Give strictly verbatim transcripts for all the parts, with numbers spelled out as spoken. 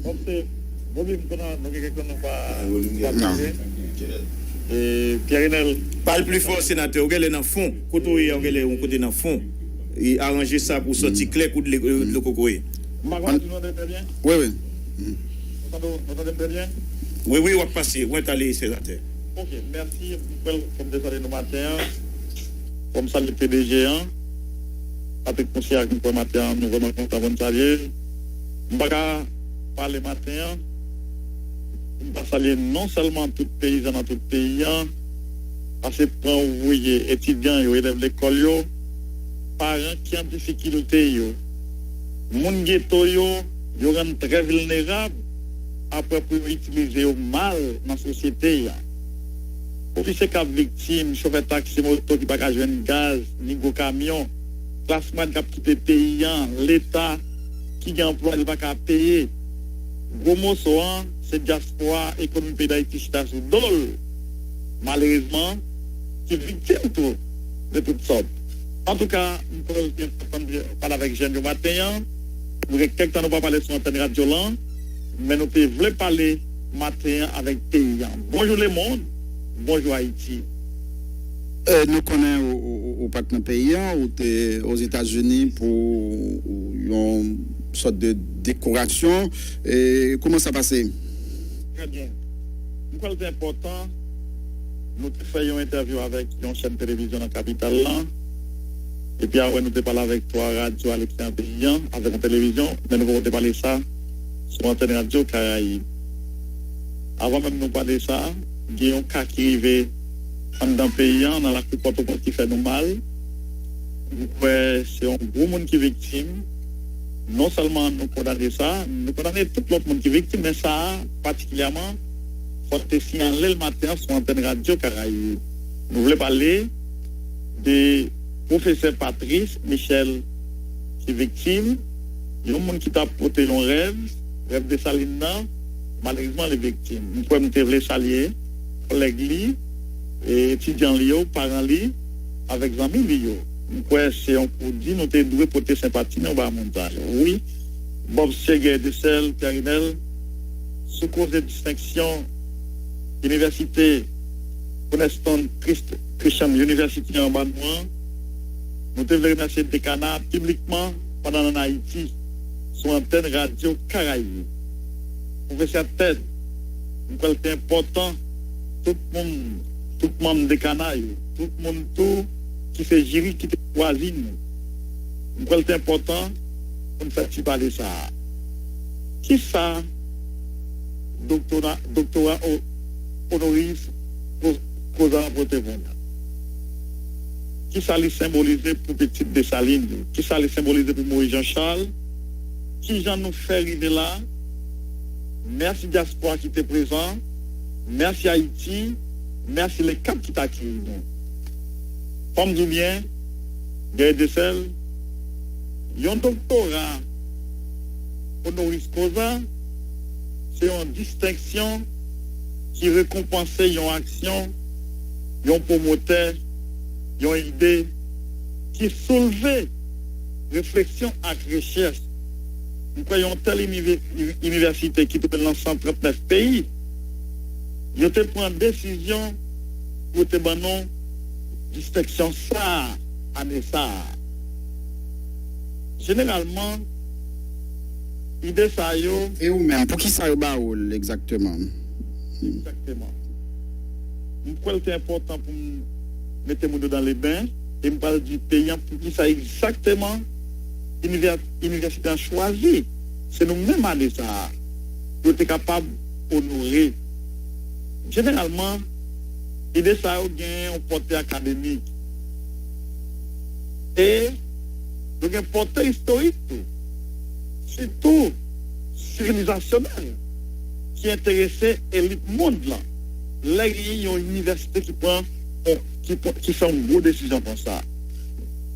Bon, se volim konan nou gen kèk tan nou pa pa pale. E Pierre Renel. Pale pli fò, senatè. Ou genlè nan fon. Kote ou ye a, ou genlè yon kote nan fon. E aranje sa pou soti klè kou dle dlo kokoye. M pa konnen si nou tande m trè byen. Wi, wi. Nou tande, nou tande m trè byen? Wi, wi, w ap pase. Ou entale, senatè. Ok, mèsi. Mwen, fò m te salye nou maten an. Fò m salye P D G an. Patrick Mouchard, ki m kwè maten an, nou vrèman kontan pou n salye l. M pa ka pale maten an, m pa salye non sèlman tout peyizan nan tout peyi an, pase pran ouvriye, etidyan yo, elèv lekòl yo, paran ki an difikilte yo, moun geto yo, yo rann trè vilnerab apre pou yo itilize yo mal nan sosyete a. Ofisye k ap viktim, chofè taksi moto ki pa ka jwenn gaz, ni gwo kamyon, klasmàn k ap kite peyi an, Leta ki gen anplwaye li pa ka peye. Gwo moso an, se dyaspora ekonomi peyi Dayiti chita sou do l, malerezman, ki viktim tou de tout sòt. Antouka, m pral pale avèk jèn yo maten an. Nou gen kèk tan nou pa pale sou antèn radyo lan, men nou te vle pale maten an avèk peyi an. Bonjou lemonn, bonjou Ayiti. E, nou konnen ou, ou, ou, ou pa t nan peyi an, ou te Ozetazini pou yon sòt de dekorasyon. E, kòman sa pase? Trè byen. M kwè l te enpòtan, nou te fè yon entèvyou avèk yon chèn televizyon nan kapital lan. Epi apre, nou te pale avèk twa radyo a leksteryè peyi an, avèk yon televizyon, men nou poko te pale sa sou antèn Radyo Karayib. Avan menm nou pale sa, gen yon ka ki rive anndan peyi an, nan lakou Pòtoprens ki fè nou mal. M kwè se yon gwo moun ki viktim. Non sèlman nou kondane sa, nou kondane tout lòt moun ki viktim, men sa a patikilyèman, fò n te siyale l maten an sou antèn Radyo Karayib. Nou vle pale de pwofesè Patrice Michel ki viktim, yon moun ki t ap pote yon rèv, rèv Desalin nan, malerezman li viktim. M kwè m te vle salye kòlèg li, e etidyan li yo, paran li, avèk zanmi li yo. M kwè se yon kou di nou te dwe pote senpati nou ba moun sa yo. Wi, Bob Seger Desel, Pierre Renel, sou koze distenksyon Inivèsite Princeton Christ- Christian University anba nou an, nou te vle remèsye dekana a piblikman pandan l ann Ayiti, sou antèn Radyo Karayib. Pwofesè Ted, m kwè l te enpòtan, tout moun, tout manm dekana yo, tout moun tou ki se jiri ki te chwazi nou. M kwè l te enpòtan pou n fè ti pale sa a. Kisa doktora, doktora o- onoris ko- koza pote pou nou? Kisa li senbolize pou pitit Desalin yo? Kisa li senbolize pou Moyiz Jan Chal? Kijan nou fè rive la? Mèsi dyaspora ki te prezan. Mèsi Ayiti. Mèsi Lekap ki t akeyi nou. Fò m di w byen, Guerrier Desel, yon doktora onoris koza, se yon distenksyon ki rekonpanse yon aksyon, yon pwomotè, yon ide ki soulve refleksyon ak rechèch. M kwè yon tèl inivèsite ki twouve l nan san trant nèf peyi, yo te pran desizyon pou yo te ban nou distenksyon sa a, ane sa a. Jeneralman, ide sa yo. E ou menm, poukisa yo ba ou l egzakteman? Egzakteman. M kwè l te enpòtan pou m mete moun yo dan leben, e m pral di peyi an poukisa egzakteman inivè- inivèsite an chwazi. Se nou menm ane sa a, pou yo te kapab onore. Jeneralman, ide sa yo gen yon pòte akademik. E yo gen pòte istorik tou, sitou sivilizasyonèl, ki enterese elit mond lan. Lè gen yon inivèsite ki pran, ki, pran- ki fè yon gwo desizyon konsa.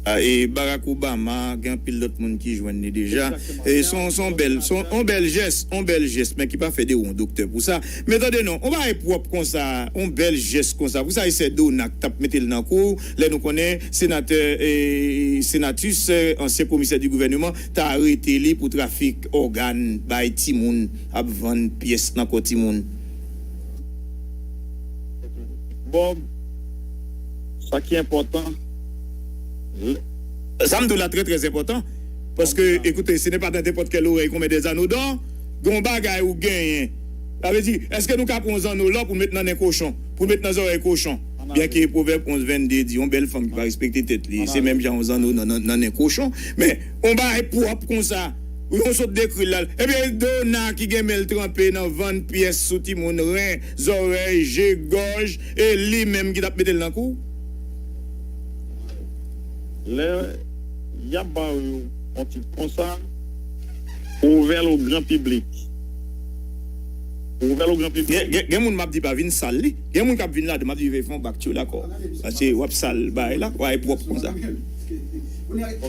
E Barack Obama, gen anpil lòt moun ki jwenn li deja. E se yon, se yon bèl, se yon, yon bèl jès, yon bèl jès, men ki pa fè de ou yon doktè pou sa. Men tande non, yon bagay pwòp konsa, yon bèl jès konsa. Pou sa, e sè Dona k t ap mete l nan kou, lè nou konnen senatè, e, Senatus, e, ansyen komisè di gouvèneman, ta arete li pou trafik ògàn bay timoun, ap vann pyès nan kò timoun. Bob, sa ki enpòtan. Sa m di w la trè, trè enpòtan. Paske, ekoute, ce n'est pas dans n'importe quelle oreille qu'on met des anneaux d'or. Gen yon bagay ou genyen. Sa vle di, èske nou ka pran yon zanno lò pou n met nan nen kochon, pou n met nan zòrèy kochon? Byenke Pwovèb onz vennde di, yon bèl fanm ki pa respekte tèt li, se menm jan yon zanno nan, nan, nan nen kochon. Men, yon bagay pwòp konsa, ou yon sot dekri l la. Ebyen, Dona ki gen men l tranpe nan vann pyès sou timoun, ren, zòrèy, je, gòj, e li menm ki t ap mete l nan kou? Lè y ap ba w yon tit konsa, ou ouvè l o gran piblik. Ou ouvè l o gran piblik. Gen, gen, gen moun m ap di pa vin sal li. Gen moun k ap vin ladan, m ap di veye fè yon bak tchou lakò. Paske w ap sal bagay la, w ap pwòp konsa.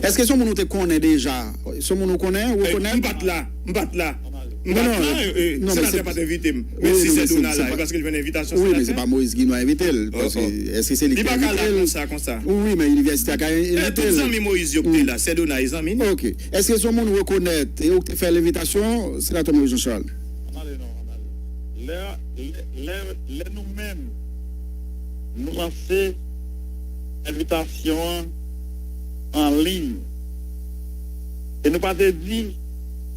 Èske se yon moun ou te konnen deja? Se yon moun ou konnen, ou rekonèt? M pa t la, m pa t la. M pa t la, senatè pa t envite m. Men si se Dona la, e paske l jwenn envitasyon senatè. Wi, men se pa Moyiz Ginois envite l. Paske, èske se li ki envite l? Li pa ka la konsa, konsa. Wi, men inivèsite a ka envite l. Tout zanmi Moyiz yo ki te la, sè Dona e zanmi nou. Ok. Èske se yon moun ou rekonèt e ou ki te fè l envitasyon, senatè Moyiz Jan Chal? Ann ale non, ann ale. Lè, lè, lè, lè nou menm, nou lanse envitasyon an an liy. E nou pa te di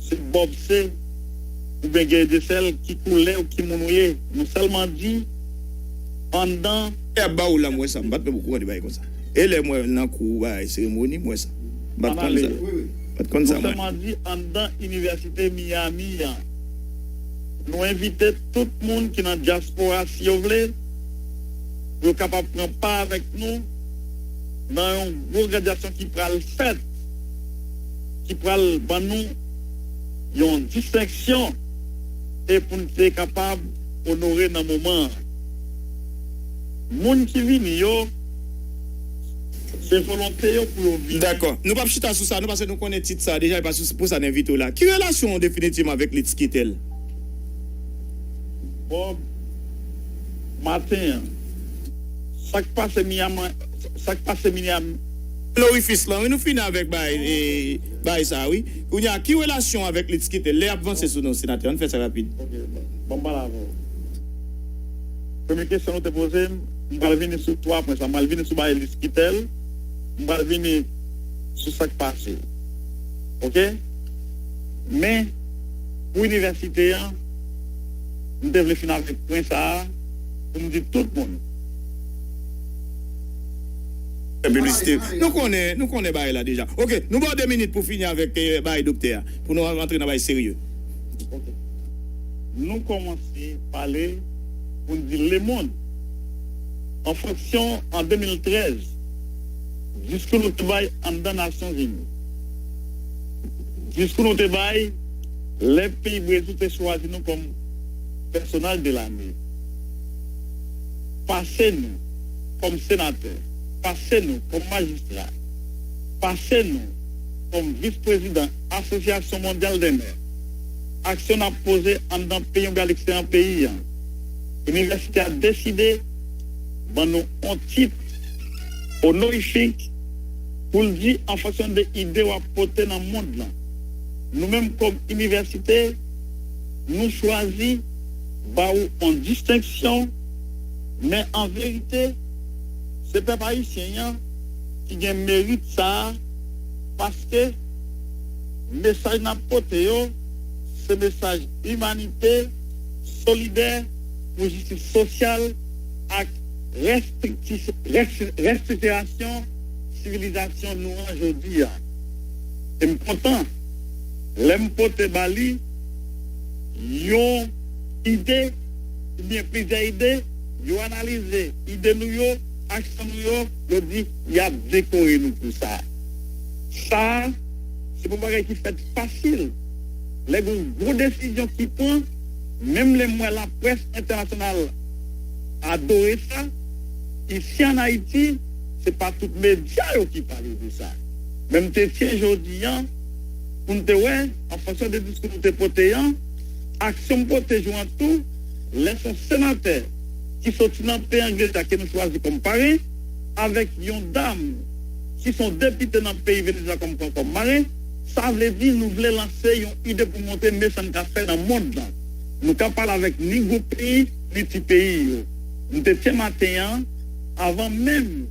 se Bob se oubyen Guerrier Desel ki koulè ou ki moun ou ye. Nou sèlman di anndan. Lè y ap ba ou la m wè sa, m pa t menm okoran de bagay konsa. E lè m wè nan kou bagay seremoni, m wè sa. M pa t konn sa. M pa t konn sa mwen. Nou sèlman di anndan Inivèsite Miami an. Nou envite tout moun ki nan dyaspora si yo vle, pou yo kapab pran pa avèk nou nan yon gwo gradyasyon ki pral fèt, ki pral ban nou yon distenksyon e pou n te kapab onore nan moman an. Moun ki vini yo, se volonte yo pou yo vini. Dakò. Nou p ap chita sou sa, nou, paske nou konnen tit sa a deja, e pa sou, pou sa n envite w la. Ki relasyon w definitivman avèk Litskitèl? Bob, maten an, sa k pase Miami, sa k pase Miami. Lorifis lan, wi, nou fini avèk bagay, e, bagay sa a, wi. Kounye a, ki relasyon w avèk Litskitèl? Lè y ap vanse sou nou, senatè, ann fè sa rapid. Ok, ban m pale avè w. Premye kesyon nou te poze m, m pral vini sou twa pwen sa. M pral vini sou bagay Litskitèl, m pral vini sou sa k pase. Ok? Men, pou inivèsite an, m te vle fin avèk pwen sa a pou m di tout moun. Piblisite. Nou konnen, nou konnen bagay la deja. Ok, nou ba w de minit pou fini avèk eh, bagay doktè a, pou nou rantre nan bagay serye. Ok. Nou kòmanse pale pou n di lemonn. An fonksyon, an de mil trèz, diskou nou te bay anndan Nasyonzini. Diskou nou te bay lè peyi Brezil te chwazi nou kòm pèsonaj de lane. Pase nou kòm senatè, pase nou kòm majistra, pase nou kòm vis prezidan Asosyasyon Mondyal dè Mè. Aksyon n ap poze anndan peyi oubyen aleksiteryè peyi an. Inivèsite a deside ban nou yon tit onorifik pou l di an fonksyon de ide w ap pote nan mond lan. Nou menm kòm inivèsite, nou chwazi ba ou yon distenksyon, men an verite, se pèp ayisyen an ki gen merit sa a, paske mesaj n ap pote yo, se mesaj imanite, solidè, pou jistis sosyal ak restrikti- restri- restriktirasyon sivilizasyon nou an jodi a. E m kontan lè m pote ba li yon ide oubyen plizyè ide, yo analize ide nou yo, aksyon nou yo, yo di y ap dekore nou pou sa. Sa a, se pa yon bagay ki fèt fasil. Lè gen yon gwo desizyon ki pran, menm lè m wè laprès entènasyonal adore sa, isi ann Ayiti, se pa tout medya yo ki pale de sa. Men m te tyen jodi a pou n te wè, an fonksyon de diskou nou te pote a, aksyon m pote jou an tou, lè se yon senatè ki soti nan peyi Angletè ke nou chwazi kòm parenn, avèk yon dam ki se yon depite nan peyi Venezuela kòm, kòm, kòm marenn, sa vle di nou vle lanse yon ide pou montre men sa n ka fè nan mond lan. Nou ka pale avèk ni gwo peyi, ni ti peyi yo. M te tyen maten an, avan menm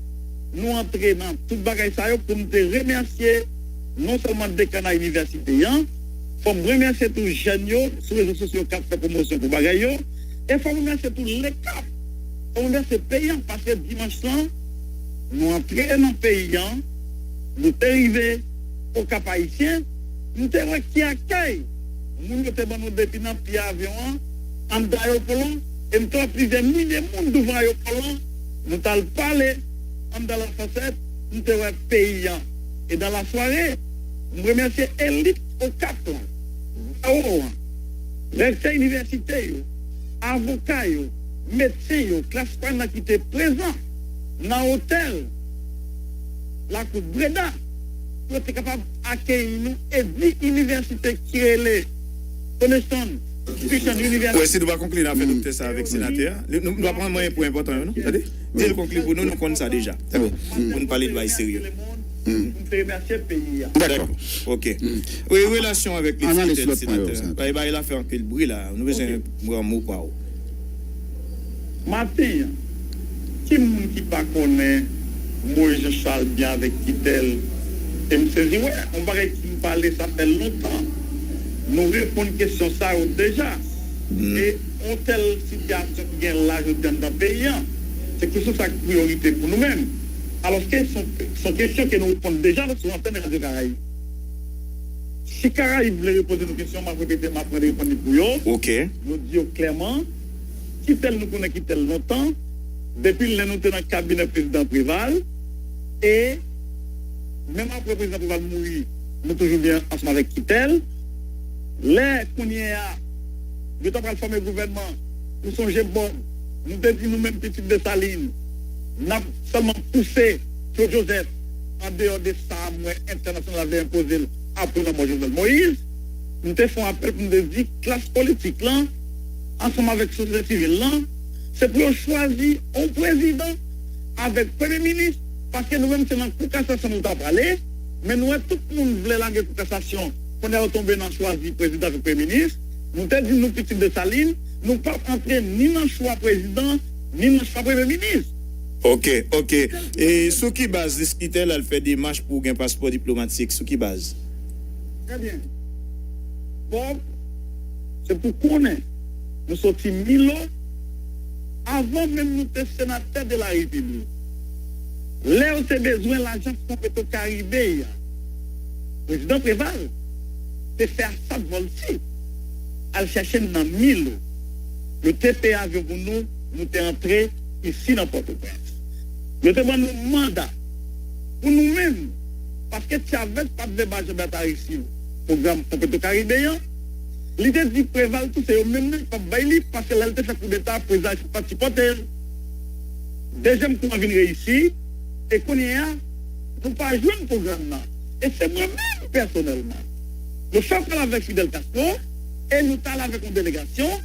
nou antre nan tout bagay sa yo, pou m te remèsye non sèlman dekan a inivèsite an, fò m remèsye tou jèn yo sou rezo sosyo k ap fè pwomosyon pou bagay yo, e fò m remèsye tou lekap, fò m remèsye peyi an, paske dimanch lan, nou antre nan peyi an, nou te rive Okap Ayisyen, m te wè ki akèy moun yo te ban nou depi nan pye avyon an, anndan ayewopò lan, e m te wè plizyè milye moun douvan ayewopò lan, nou t al pale anndan lasansèt, m te wè peyi an. E dan lasware, m remèsye elit Okap lan, bawo an, rektè inivèsite yo, avoka yo, medsen yo, klas swayan ki te prezan nan otèl Lakou Breda, pou yo te kapab akeyi nou e di inivèsite ki rele Coniston Christian University. Wè, si nou pa konkli, n a fè doktè sa avèk senatè a. Nou, nou pa pran mwayen pou enpòtan yo, non? Tande? Di l konkli pou nou, nou konn sa deja. Pou n pale de bagay serye. M te remèsye peyi a. Dakò. Ok. Wi, relasyon avèk Lefitel, senatè. Bagay, bagay la fè anpil bri la. Nou bezwen pran mo pa w. Maten an, ki moun ki pa konnen Moïse Jean Charles byen avèk Kitèl? E m sezi wè, yon bagay ki m pale sa fè lontan. Nou reponn kesyon sa yo deja. E yon tèl sitiyasyon ki gen la jodi a anndan peyi an, se kesyon sa ki priyorite pou nou menm. Alòske se yon, se yon kesyon ke nou reponn deja sou antèn Radyo Karayib. Si Karayib vle repoze nou kesyon, m ap repete, m ap reponn li pou yo. Ok. Nou di yo klèman, Kitèl nou konnen Kitèl lontan, depi lè nou te nan kabinè prezidan Preval, e menm apre prezidan Preval mouri, nou toujou byen ansanm avèk Kitèl. Lè kounye a, yo ta pral fòme gouvènman, ou sonje Bòb, nou te di nou menm pitit Desalin, n ap sèlman pouse Claude Joseph andeyò de sa mwen entènasyonal la vle enpoze l apre lanmò Jovenel Moïse. M te fè yon apèl pou m te di klas politik lan, ansanm avèk sosyete sivil lan, se pou yo chwazi yon prezidan avèk premye minis, paske nou menm se nan kou kasasyon nou ta prale, men nou wè tout moun vle lage kou kasasyon, kounye a yo tonbe nan chwazi prezidan avèk premye minis. Nou te di nou pitit Desalin, nou p ap antre ni nan chwa prezidan, ni nan chwa premye minis. Ok, ok. E sou ki baz Leskitel al fè demach pou w gen paspò diplomatik? Sou ki baz? Trè byen. Bòb, se pou konnen, nou soti Milo, avan menm nou te senatè de la Repiblik. Lè yo te bezwen lajans Fon Petro Karibe a, prezidan Preval te fè asat vòl ti al chèche n nan Milo. Yo te peye avyon pou nou, nou te antre isi nan Pòtoprens. Yo te ban nou manda pou nou menm, paske Chavez pa t vle ba Jean Bertharry Aristide pwogram Fon Petro Karibe an, li te di Preval tou se yo menm nan ki p ap bay li, paske lè l te fè koudeta, prezidan Aristide pa t sipòte l. Dezyèm kou an vin reyisi, e kounye a, nou pa jwenn pwogram nan. E se mwen menm pèsonèlman, nou fè pale avèk Fidel Castro, e nou t ale avèk yon delegasyon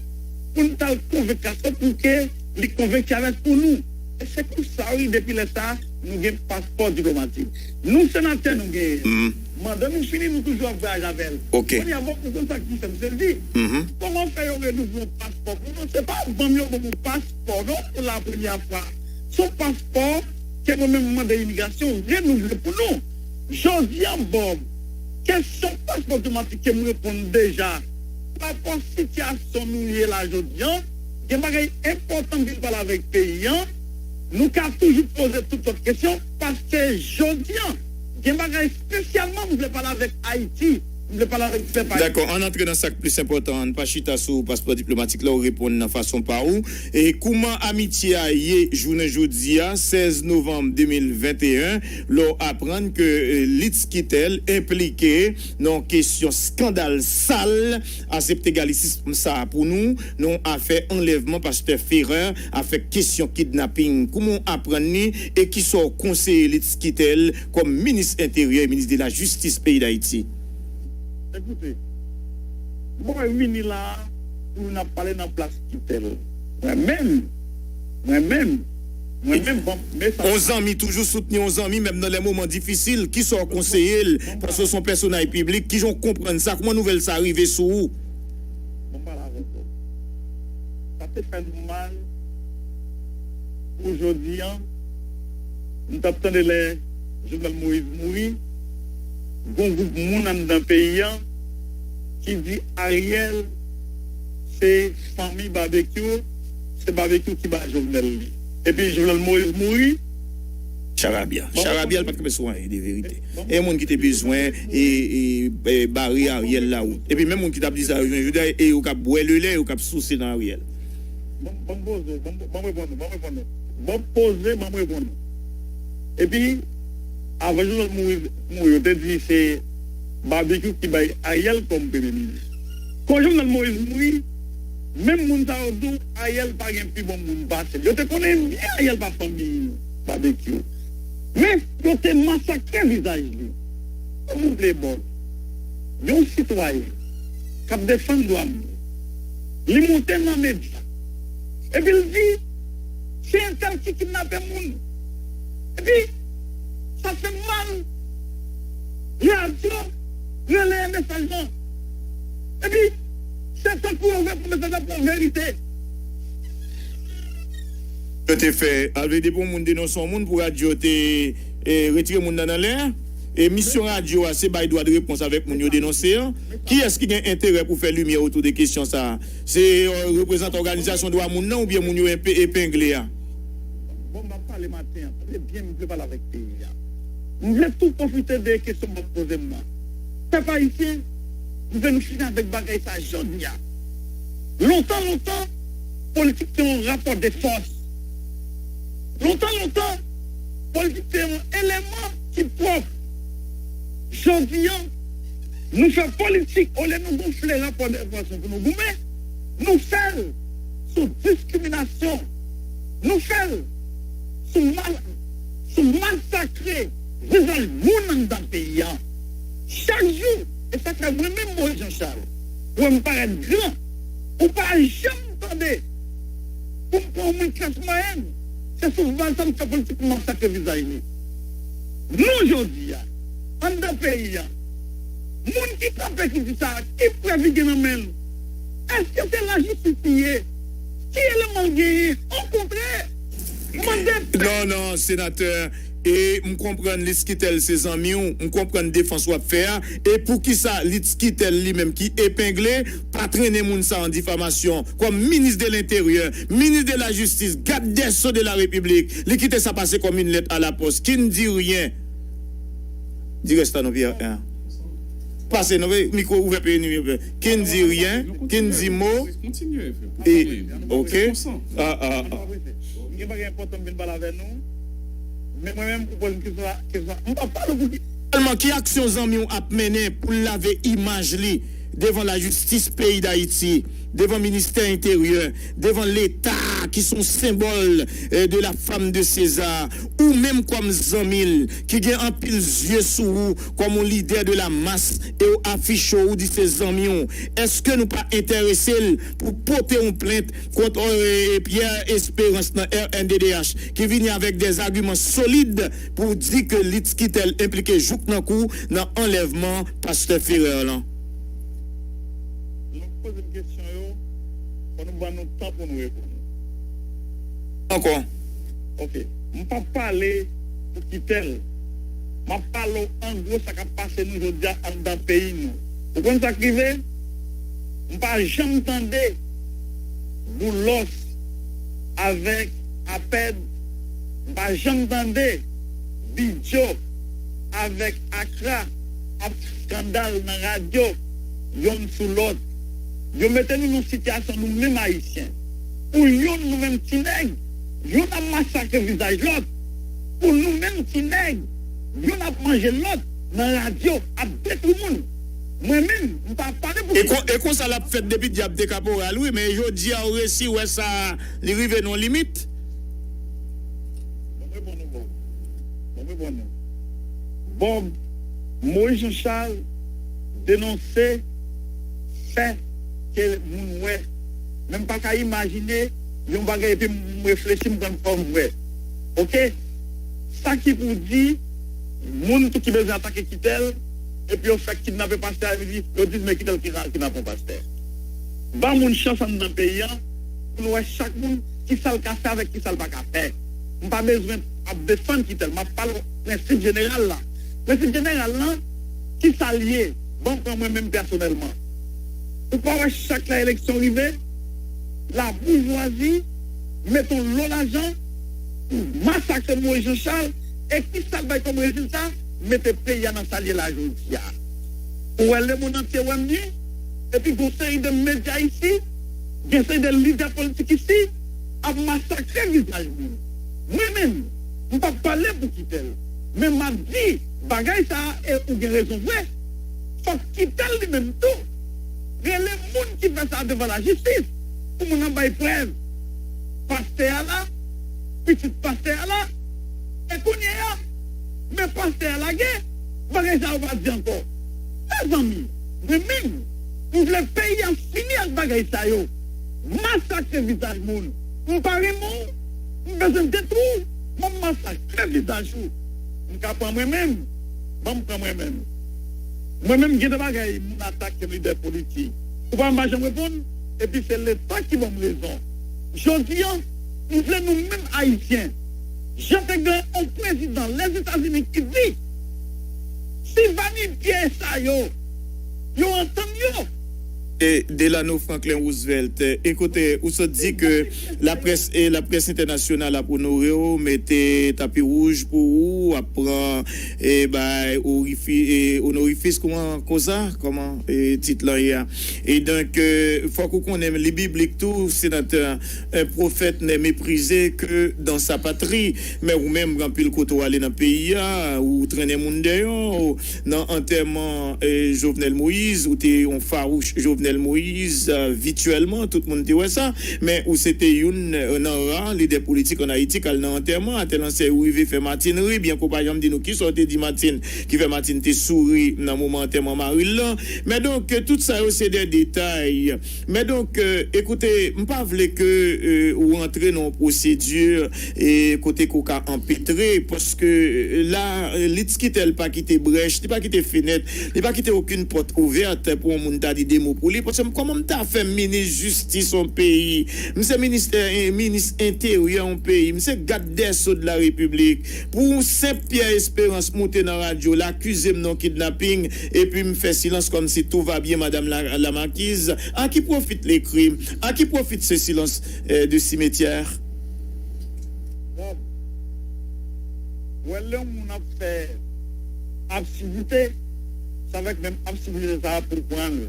pou n t al konvenk Castro pou ke li konvenk Chavez pou nou. E se konsa, wi, depi lè sa a, nou gen paspò diplomatik. Nou senatè nou genyen. Manda nou fini, nou toujou ap vwayaje avè l. Ok. Kounye a, bon, ou konn sa ki fè m sezi? Kòman fè yo renouvle yon paspò pou nou? Se pa ban m yo ban m yon paspò, non, pou la premyè fwa. Se yon paspò ke mwen menm m mande imigrasyon renouvle pou nou. Jodi a, Bòb, kesyon paspò diplomatik ke m reponn deja, pa rapò sitiyasyon nou ye la jodi a, gen bagay enpòtan m vin pale avèk peyi a, nou ka toujou poze tout lòt kesyon, paske jodi a, gen bagay espesyalman m vle pale avèk Ayiti. M vle pale avèk pèp Ayisyen. Dakò, ann antre nan sa k plis enpòtan an. Ann pa chita sou paspò diplomatik la, ou reponn nan fason pa ou. E kouman amitye a ye jounen jodi a, sèz novanm de mil venteyen, lè w aprann ke eh, Litz Quitel enplike nan yon kesyon skandal sal, asepte galisism sa a pou nou, nan yon afè anlèvman pastè Ferrer, afè kesyon kidnaping. Kouman w aprann li e kisa w konseye Litz Quitel kòm minis enteryè e minis de la jistis peyi Dayiti? Ekoute, bon, mwen vini la pou n ap pale nan plas Quitel. Mwen menm, mwen menm, mwen menm, bon, men sa. On zanmi toujou soutni on zanmi, menm nan lè moman difisil. Kisa w konseye l? Paske w se yon pèsonaj piblik. Kijan w konprann sa? Kouman nouvèl sa rive sou ou? Bon, m pale avèk ou. Sa te fè nou mal pou jodi an. M t ap tande lè Jovenel Moïse mouri, gon gwoup moun anndan peyi an ki di Ariel se fanmi Babekyou, se Babekyou ki ba Jovenel li. Epi Jovenel Moïse mouri. Charabya. Charabya, l pa t kanpe sou anyen de verite. E moun ki te bezwen e, e, e bare Ariel lawout. Epi menm moun ki t ap di sa yo jodi a, e yo k ap bwè lele, yo k ap souse nan Ariel. Ban m poze, ban m reponn ou, ban m reponn ou. Ban m poze, ban m reponn ou. Epi, avan Jovenel mouri, mouri, yo te di se Babekyou ki bay Ariel kòm premye minis. Kon Jovenel Moïse mouri, menm moun sa yo di w Ariel pa gen pi bon moun pase l. Yo te konnen byen Ariel pa fanmi Babekyou. Men, yo te masakre vizaj li. Ou vle bon. Yon sitwayen k ap defann dwa moun, li monte nan medya, epi l di, se entèl ki kidnape moun. Epi, sa fè m mal. Radyo releye mesaj lan. Epi, se tankou yo vle pran mesaj la pou yon verite. Yo te fè, al vle depi yon moun denonse yon moun pou radyo te eh, retire moun nan nan lè a. E misyon radyo a, se bay dwa de repons avèk moun yo denonse an. Kiyès ki gen enterè pou fè limyè otou de kesyon sa a? Se eh, reprezantan òganizasyon dwa moun nan oubyen moun yo enpe- epengle a? Bon, m ap pale maten an. Tande byen, m vle pale avèk peyi a. M vle tou pwofite de kesyon m ap poze m nan. Pèp ayisyen, m vle nou fini avèk bagay sa jodi a. Lontan, lontan, politik te yon rapò de fòs. Lontan, lontan, politik te yon eleman ki pwòp. Jodi a, nou fè politik, olye nou gonfle rapò de fòs nou pou nou goumen, nou fè l sou diskriminasyon. Nou fè l sou mal, sou masakre vizaj moun anndan peyi a. Chak jou, e sa fè mwen menm Moïse Jean Charles, ou wè m parèt gran, ou pa janm tande pou m pran yon moun klas mwayèn, se sou baz sa m fè politik pou m masakre vizaj li. Nou jodi a, anndan peyi a, moun ki kanpe ki di sa, ki prèv li gen nan men l? Èske se lajistis li ye? Ki eleman l genyen? Okontrè, mande pèp. Non, non, senatè, e m konprann Litz Quitel se zanmi w, m konprann defans w ap fè a, e poukisa Litz Quitel li menm ki epengle pa trennen moun sa an difamasyon kòm minis de lenteryè, minis de la jistis, gad dè so de la repiblik, li kite sa pase kòm une lettre à la poste, qui ne dit rien? Di rès la non, Pierre. Pase non, mikwo ouvè, peye ni. Qui ne dit rien, qui ne dit mot. E, ok. Ah, ah, ah. Gen bagay enpòtan m vin pale avè nou. Men mwen menm, ou poze m kesyon sa, kesyon sa. M pa pale pou ki. Sèlman, ki aksyon zanmi w ap mennen pou l lave imaj li devan lajistis peyi Dayiti, devan ministè enteryè, devan Leta ki se yon senbòl eh, de la femme de César, ou menm kòm zanmi l ki gen anpil zye sou ou kòm yon lidè de la mas e w afiche w, ou di se zanmi w, èske nou pa enterese l pou pote yon plent kont eh, Pierre Espérance nan R N D D H ki vini avèk dè agiman solid pou di ke Litz Quitel enplike jouk nan kou nan anlèvman pastè Ferrer lan? Lè w poze m kesyon yo, fò nou ban nou tan pou nou reponn. Ankò. Ok. M p ap pale pou Quitel. M ap pale w an gwo sa k ap pase nou jodi a anndan peyi nou. Ou konn sa k rive? M pa janm tande Boulos avèk Apèd. M pa janm tande Bidjo avèk Akra. ap fè eskandal nan radyo, yonn sou lòt. Yo mete nou nan sitiyasyon, nou menm Ayisyen. Pou yonn, nou menm ti nèg, yonn ap masakre vizaj lòt. Pou nou menm ti nèg, yonn ap manje lòt nan radyo, ap detwi moun. Mwen menm, m pa pale pou... E kon, e konsa l ap fèt depi dyab te kaporal, wi, men jodi a, ou resi wè sa, li rive nan yon limit. Bon, mwen bon nou, bon. Bon, mwen bon nou. Bon, Moïse Jean Charles denonse fè ke moun wè. Men m pa ka imajine yon bagay epi m reflechi, m pran fòm vre. Oke? Sa ki pou di, moun tou ki bezwen atake Kitèl, epi yo fèk kidnape pastè a, yo di, yo di men Kitèl ki, ki nan pon pastè. Ban moun chans anndan peyi a, pou nou wè chak moun ki sa l ka fè avèk ki sa l pa ka fè. M pa bezwen ap defann Kitèl, m ap pale prensip jeneral la. Prensip jeneral lan, ki sa l ye? Ban m pran mwen menm pèsonèlman. Ou pa wè chak lè eleksyon rive, laboujwazi mete yon lo lajan pou masakre Moïse Jean Charles, e ki sa l bay kòm rezilta? Mete peyi a nan sa l ye la jodi a. Ou wè lemonn antye wè m ni, epi gon seri de medya isi, gen seri de lidè politik isi, ap masakre vizaj moun. Mwen menm, m p ap pale pou Kitèl, men m ap di bagay sa a, e ou gen rezon vre, fòk Kitèl li menm tou rele moun ki fè sa devan lajistis, pou moun nan bay prèv. Pastè a la, pitit pastè a la, e kounye a, men pastè a lage, bagay sa yo pa di ankò. Mezanmi, mwen menm, m vle peyi a fini ak bagay sa yo. Masakre vizaj moun. M pa renmen w, m bezwen detwi w, m ap masakre vizaj ou. M ka pran mwen menm, ban m pran mwen menm. Mwen menm gen de bagay moun atake m, lidè politik. Ou pa m pa janm reponn, epi se Leta ki ban m rezon. Jodi a, m vle nou menm Ayisyen, jan te gen yon prezidan Lèzetazini ki di, si vanitye sa yo, yo antann yo. E Delano Franklin Roosevelt, e kote ou sot di ke laprès, e laprès entènasyonal ap onore w, mete tapi wouj pou ou, ap pran, e bay orifi-, e onorifis, kòman, konsa, kòman, e tit lan ye a? E donk, e, fòk ou konnen, li biblik tou, senatè, un prophète n'est méprisé que dans sa patrie. Men ou menm, gen anpil kote w ale nan peyi a, ou trennen moun dèyè w. Nan antèman, e, Jovenel Moïse, ou te yon fawouch Jovenel Moïse, e, vityèlman, tout moun te wè sa. Men ou se te youn, e, nan ra lidè politik ann Ayiti k al nan antèman. Atèl ansèy ou rive fè Martine ri, byen ke w pa janm di nou kisa w te di Martine, ki fè Martine te souri nan moman antèman mari l lan. Men donk, tout sa yo se de detay. Men donk, e, ekoute, m pa vle ke, e, ou rantre nan yon pwosedi, e, kote ke w ka anpetre, paske, e, la, e, Litskitèl pa kite brèch, li pa kite fenèt, li pa kite okenn pòt ouvèt pou yon moun ta di de mo pou li, paske m, kòman m ta fè minis jistis yon peyi, m se ministè, e, minis enteryè yon peyi, m se gad dè so de la repiblik, pou yon senp Pierre Espérance moute nan radyo l akize m nan kidnaping, epi m fè silans kòmsi tout va bien, madame la, la marquise. À qui profite les crimes? À qui profite ce silence, euh, de cimetière? Bob, ou wè lè yon moun ap fè absidite, se avèk menm absidite sa a pou l pran l.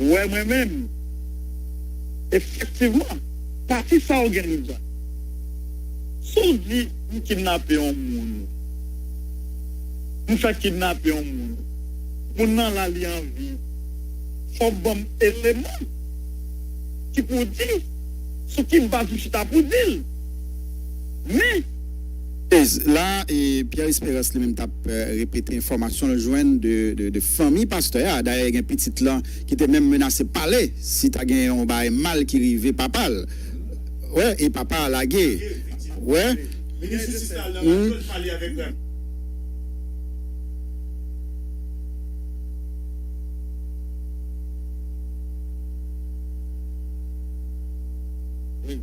Ou wè mwen menm, efektivman, pati sa yo gen rezon. Si w di m kidnape yon moun, m fè kidnape yon moun, moun nan la li an vi, fò w ban m eleman ki pou di sou ki baz ou chita pou di l. Men, e, la, e, Pierre Espérance li menm t ap, e, repete enfòmasyon l jwenn de, de, de fanmi pastè a. Dayè, gen pitit lan ki te menm menase pale si ta gen yon bagay mal ki rive papa l. Wè, e papa a lage. Wè. Minis jistis la nan radyo, l pale avèk. Wi.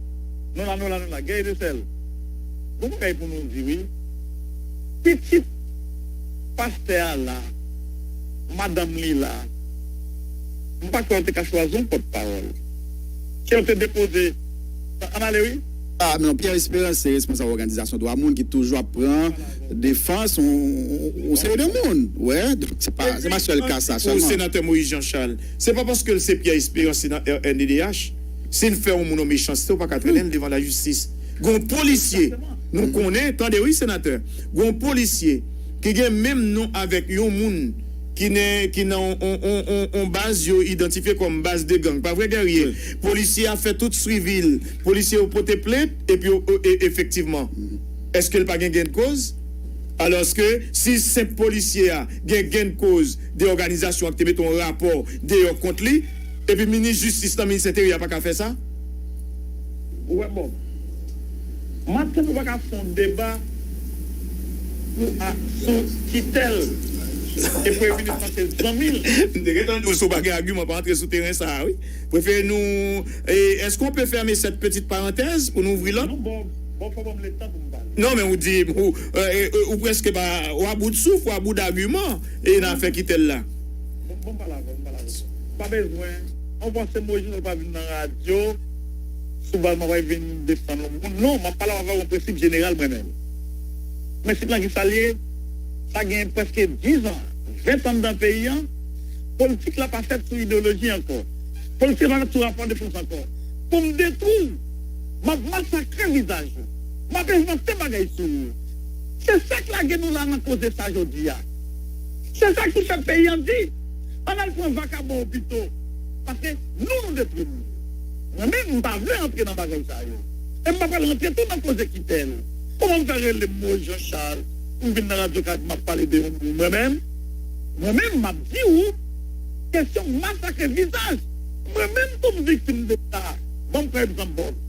Nou la, nou la, nou la. Gade de sèl. Bon bagay pou nou di, wi. Pitit pastè a la, madanm li la. M pa kwè yo te ka chwazi yon pòtpawòl. Ke yo te depoze. Ann ale, wi. Ah, men non, Pierre Espérance se responsab òganizasyon dwa moun ki toujou ap pran defans yon, yon, yon seri de moun. Wè, donk se pa, se pa sèl ka sa sèlman. Senatè Moïse Jean Charles, se pa paske l se Pierre Espérance, se nan R N D D H, si l fè yon moun yon mechanste, ou pa ka trennen l devan lajistis. Gon polisye, nou konnen, tande wi, senatè, gon polisye ki gen menm non avèk yon moun ki nan, ki nan on, on, on, on baz yo idantifye kòm baz de gang. Pa vre, Guerrier? Polisye a fè tout swivi l. Polisye yo pote plent, epi yo, e, efektivman, èske l pa gen gennkoz? Alòske, si senp polisye a gen gennkoz de òganizasyon an ki te mete yon rapò deyò kont li, epi minis jistis nan minis enteryè a pa ka fè sa? Ou wè, bon. Maten, nou pa ka fè yon deba sou, a, sou Kitèl e Premye Minis lan se zanmi l. M te gentan di w, si w pa gen agiman, pa antre sou teren sa a, wi. Prefere nou, e, est-ce qu'on peut fermer cette petite parenthèse pou nou ouvri lòt? Non, bon, bon, fò ban m letan pou m pale. Non, men ou di, ou, e, e, ou prèske pa, ou a bout souf, ou a bout agiman, e nan afè Kitèl la. Bon, bon, m pale avè w, m pale avè w. Pa bezwen, an panse Moïse Jean Charles pa vin nan radyo, sou baz mwen pa vin defann yon moun. Non, m ap pale avè w yon prensip jeneral mwen menm. Prensip lan ki sa l ye, sa gen prèske diz an, ven an anndan peyi an, politik la pa fèt sou ideyoloji ankò. Politik la pa fèt sou rapò de fòs ankò. Pou m detwi w, m ap masakre vizaj ou. M ap envante bagay sou ou. Se sa k lage nou la nan koze sa jodi a. Se sa ki fè peyi an di, ann al pran vakabon yo pito. Paske nou, nou detwi moun. Mwen menm, m pa vle antre nan bagay sa yo. E m pa pral rantre tou nan koze Kitèl. Kòman m fè rele m Moïse Jean Charles pou m vin nan radyo k ap m ap pale de yon moun mwen menm? Mwen menm, m ap di w, kesyon masakre vizaj, mwen menm tou m viktim de sa. Ban m pran egzanp, Bòb.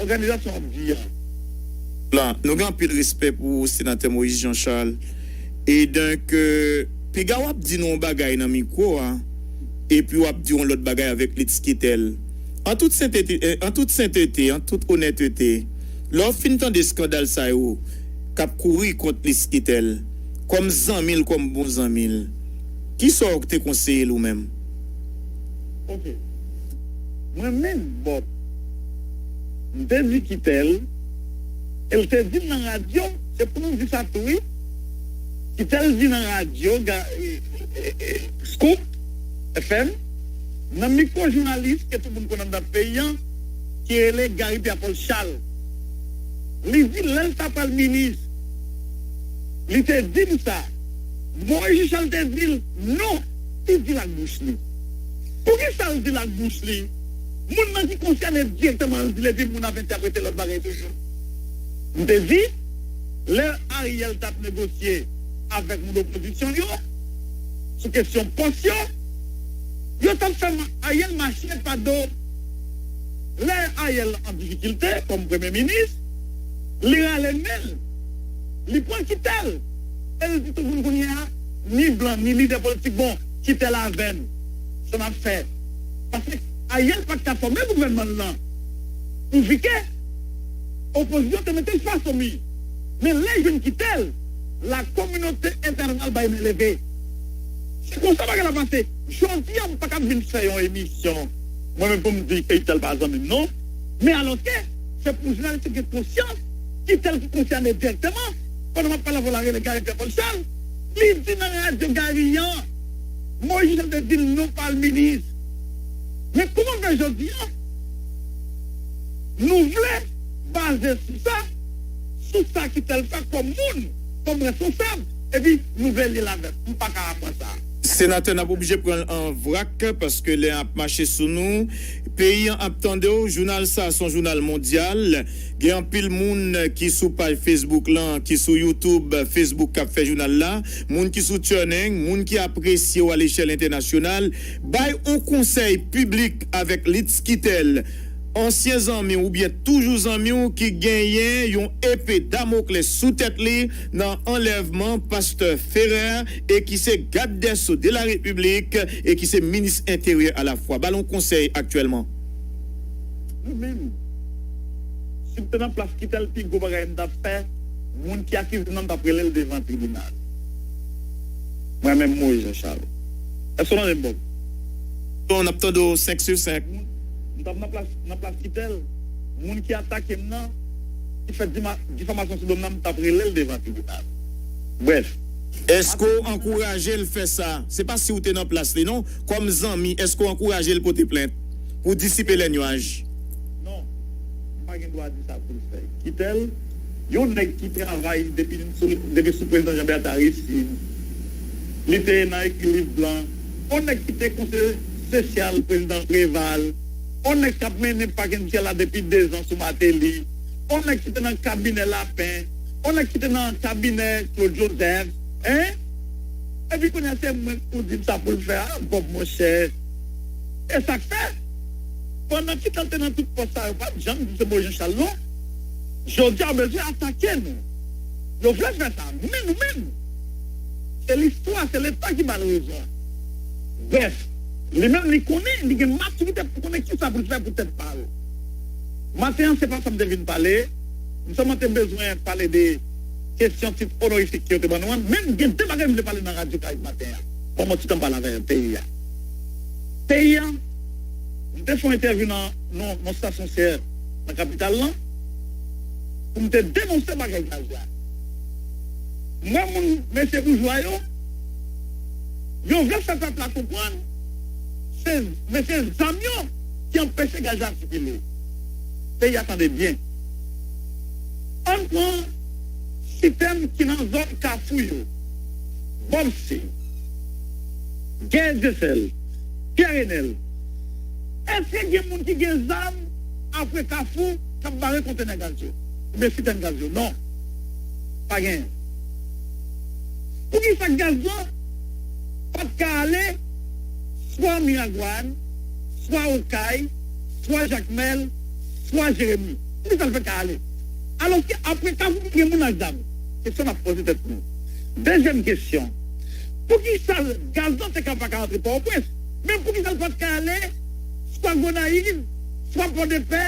Òganizasyon ap di a. La, nou gen anpil respè pou senatè Moïse Jean Charles. E donk, euh, piga w ap di nou yon bagay nan mikwo a, epi w ap di yon lòt bagay avèk Litz Kitèl. An tout sentete, eh, an tout sentete, an tout onètete, lè w fin tande eskandal sa yo k ap kouri kont Litz Kitèl, kòm zanmi l, kòm bon zanmi l, kisa w te konseye l ou menm? Ok. Mwen menm, Bòb, m te di Kitèl, e l te di m nan radyo, se pou nou di sa tou, wi. Kitèl di nan radyo, ga, e, e, e, Scoop F M, nan mikwo jounalis ke tout moun konn anndan peyi an, ki rele Gary Pierre Paul Charles. Li di lè l ta pral minis, li te di m sa. Moïse Jean Charles te di l non, li di l ak bouch li. Poukisa l di l ak bouch li? Moun nan ki konsène dirèkteman l di l, epi moun ap entèprete lòt bagay toujou. M te di, lè Ariel t ap negosye avèk moun opozisyon yo sou kesyon pòs yo, yo t ap fè ma-, Ariel mache pa do. Lè Ariel an difikilte kòm premye minis, li rale men l, li pran Kitèl, e li di tout moun kounye a, ni blan, ni lidè politik, bon, Kitèl avè n, sa n ap fè. Paske Ariel pa t ka fòme gouvènman l lan. Ou vi ke opozisyon te mete l fason mi. Men lè jwenn Kitèl, la kominote entènasyonal bay men leve. Se konsa bagay la pase. Jodi a, m pa ka vin fè yon emisyon, mwen menm pou m di Kitèl pa zanmi m, non. Men alòske, se pou jounalis yo gen konsyans, Kitèl ki konsène dirèkteman. Pandan m ap pale avè w la, rele Gary Pierre Paul Charles, li di nan radyo Gary an, Moïse Jean Charles te di l non pa l minis. Men kòman fè jodi a, nou vle baze sou sa, sou sa Kitèl fè kòm moun, kòm responsab, epi nou vle li l avè l. M pa ka aprann sa. Senatè, n ap oblije pran l an vrak paske lè an ap mache sou nou. Peyi an ap tande w. Jounal sa a se yon jounal mondyal. Gen anpil moun ki sou paj Facebook lan, ki sou YouTube, Facebook k ap fè jounal la, moun ki sou TuneIn, moun ki apresye w alechèl entènasyonal. Bay yon konsèy piblik avèk Litz Kitèl, ansyen zanmi w oubyen toujou zanmi w ki genyen yon epe Damoclès sou tèt li nan anlèvman pastè Ferrer e ki se gad dè so de la repiblik e ki se minis enteryè alafwa. Ba l yon konsèy aktyèlman. Mwen menm, si m te nan plas Kitèl, pi gwo bagay m t ap fè, moun ki akize m nan, m t ap rele l devan tribinal. Mwen menm, Moïse Jean Charles. Èske w tande m, Bòb? Non, n ap tande w senk sou senk. Moun, m t ap nan plas, nan plas Kitèl, moun ki atake m nan, ki fè dima- difamasyon sou do m nan, m t ap rele l devan tribinal. Brèf. Èske w ankouraje l fè sa? Se pa si w te nan plas li non. Kòm zanmi, èske w ankouraje l pote plent pou disipe lè nyaj? Non, m pa gen dwa di sa pou l fè. Kite l, yon nèg ki travay depi sou, depi sou prezidan Jean Bertha Aristide, li te nan ekiliv blan, yon nèg ki te konseye sosyal prezidan Preval, yon nèg k ap mennen pak endistryèl la depi dezan sou Martelly, yon nèg ki te nan kabinè Lapen, yon nèg ki te nan kabinè Claude Joseph, en? Epi kounye a se mwen ou di m sa pou l fè a, Bob monchè. E sa k fè, pandan ki tan l te nan tout pòs sa, yo pa t janm di se Moyiz Jan Chal non. Jodi a, yo bezwen atake nou. Yo vle fè sa, men nou menm, se listwa, se Leta ki ba l rezon. Brèf, li menm li konnen, li gen matirite pou konnen kisa pou l fè pou tèt pa l. Maten an, se pa sa m te vin pale. M sèlman te bezwen pale de kesyon tit onorifik ke yo te ban nou an. Men m gen de bagay m vle pale nan Radyo Karayib maten an. Ban m yon ti tan pale avè peyi a. Peyi a, m te fè yon entèvyou nan nan yon stasyon sè nan kapital lan pou m te denonse bagay gaz la. M wè moun, mesye boujwa yo, yo vle fè pèp la konprann se mesye zam yo ki anpeche gaz la sikile. Peyi a, tande byen. Ann pran sitèn ki nan zòn Kafou yo, Bòb Se, Gè Dyesèl, Pyè Renèl. Èske gen moun ki gen zam apre Kafou k ap bare kontenè gaz yo oubyen sitèn gaz yo? Non. Pa genyen. Poukisa gaz lan pa t ka ale swa Miragwàn, swa Okay, swa Jakmèl, swa Jeremi? Poukisa l pa t ka ale? Alòske apre Kafou gen moun ak zam. Kesyon n ap poze tèt nou. Dezyèm kesyon, poukisa gaz lan te ka pa ka antre Pòtoprens? Men poukisa l pa t ka ale swa Gonayiv, swa Pòdepè,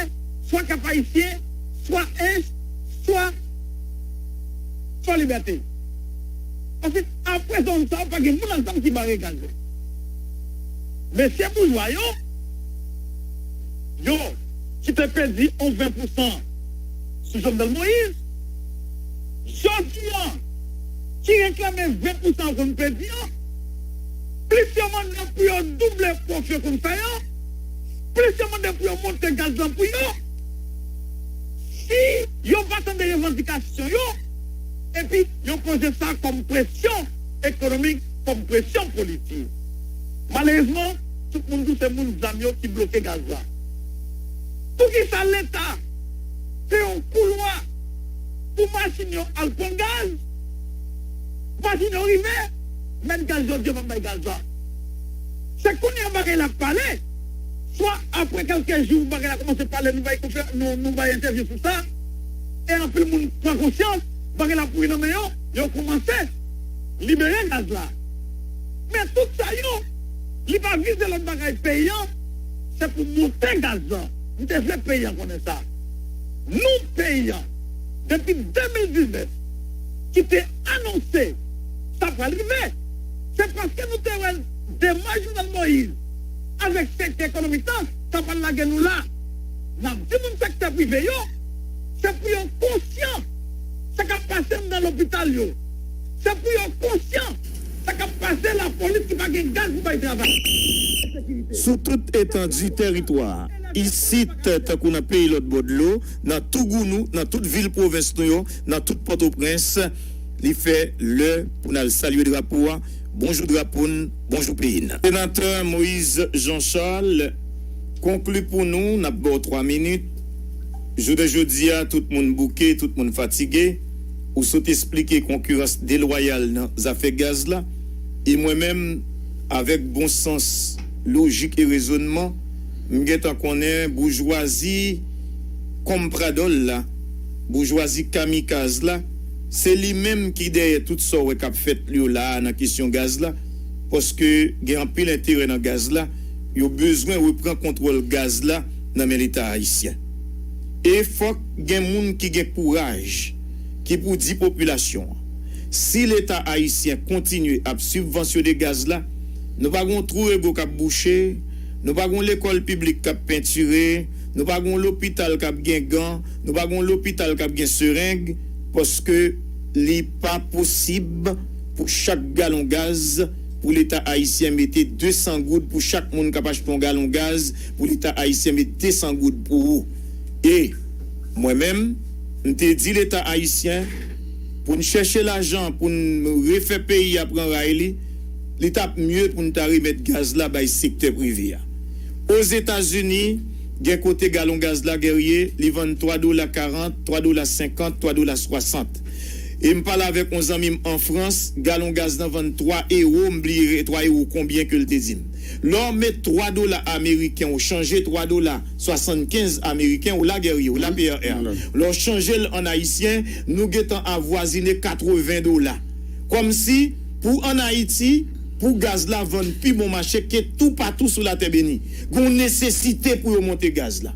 swa Kap Ayisyen, swa Ench, swa Fò Libète? Paske apre zòn sa yo, pa gen moun ak zam ki bare gaz yo. Mesye boujwa yo, yo ki te pèdi yon ven pousan sou Jovenel Moïse, jodi a, ki reklame ven pousan yo konn pèdi an, plis yo mande pou yo double pwofi yo konn fè yo, plis yo mande pou yo monte gaz lan pou yo. Si yo pa tande revandikasyon yo, epi yo poze sa kòm presyon ekonomik, kòm presyon politik. Malerezman, tout moun di w se moun zam yo ki bloke gaz la. Poukisa Leta fè yon koulwa pou machin yo al pran gaz? Machin yo rive, men gaz yo di yo p ap bay gaz la. Se kounye a bagay la ap pale. Swa apre kèlke jou, bagay la kòmanse pale, nou bay konferans, nou, nou bay entèvyou sou sa. E anpil moun pran konsyans, bagay la pouri nan men yo, yo kòmanse libere gaz la. Men tout sa yo, li pa vize lòt bagay peyi an, se pou monte gaz lan. M te vle peyi an konnen sa. Nou, peyi an, depi de mil diznèf, ki te anonse sa pral rive, se paske nou te wè demach Jovenel Moïse avèk sektè ekonomik lan, sa pral lage nou la. N ap di moun sektè prive yo, se pou yo konsyan sa k ap pase anndan lopital yo. Se pou yo konsyan sa k ap pase lapolis ki pa gen gaz pou bay travay. Sou tout etandi tèritwa a, isit, tankou nan peyi lòt bò dlo, nan tou Gounou, nan tout vil pwovens nou yo, nan tout Pòtoprens, li fè lè pou n al salye drapo a. Bonjou drapo n, bonjou peyi n. Senatè Moïse Jean Charles, konkli pou nou, n ap ba w twa minit. Jounen jodi a, tout moun bouke, tout moun fatige. Ou sot esplike konkirans delwayal nan zafè gaz la. E mwen menm, avèk bon sans, lojik e rezònman, m gentan konnen boujwazi konpradòl la, boujwazi kamikaz la, se li menm ki dèyè tout sa w wè k ap fèt yo la a nan kesyon gaz la, paske gen anpil enterè nan gaz la, yo bezwen reprann kontwòl gaz la nan men Leta ayisyen. E fòk gen moun ki gen kouraj, ki pou di popilasyon an, si Leta ayisyen kontinye ap sibvansyone gaz la, nou pa gen yon twou rego k ap bouche, nou pa gen yon lekòl piblik k ap pentire, Nou pa gen yon lopital k ap gen gan, nou pa gen yon lopital k ap gen sereng, paske li pa posib pou chak galon gaz, pou Leta ayisyen mete de san goud pou chak moun k ap achte yon galon gaz, pou Leta ayisyen mete de san goud pou ou. E mwen menm, m te di Leta ayisyen, pou n chèche lajan pou n refè peyi a pran ray li, li t ap mye pou n ta remèt gaz la bay sektè prive a. Ozetazini, gen kote galon gaz la, Guerrier, li vann twa dola karant, twa dola senkant, twa dola swasant. E m pale avèk yon zanmi m an Frans, galon gaz nan vann twa ewo, m bliye twa ewo konbyen ke l te di m. Lè w met twa dola ameriken, ou chanje twa dola swasannkenz ameriken, ou la Guerrier, ou la P R R. Lè w chanje l an ayisyen, nou gentan avwazine katreven dola. Kòmsi, pou ann Ayiti, pou gaz la vann pi bon mache ke toupatou sou latè beni. Gen yon nesesite pou yo monte gaz la.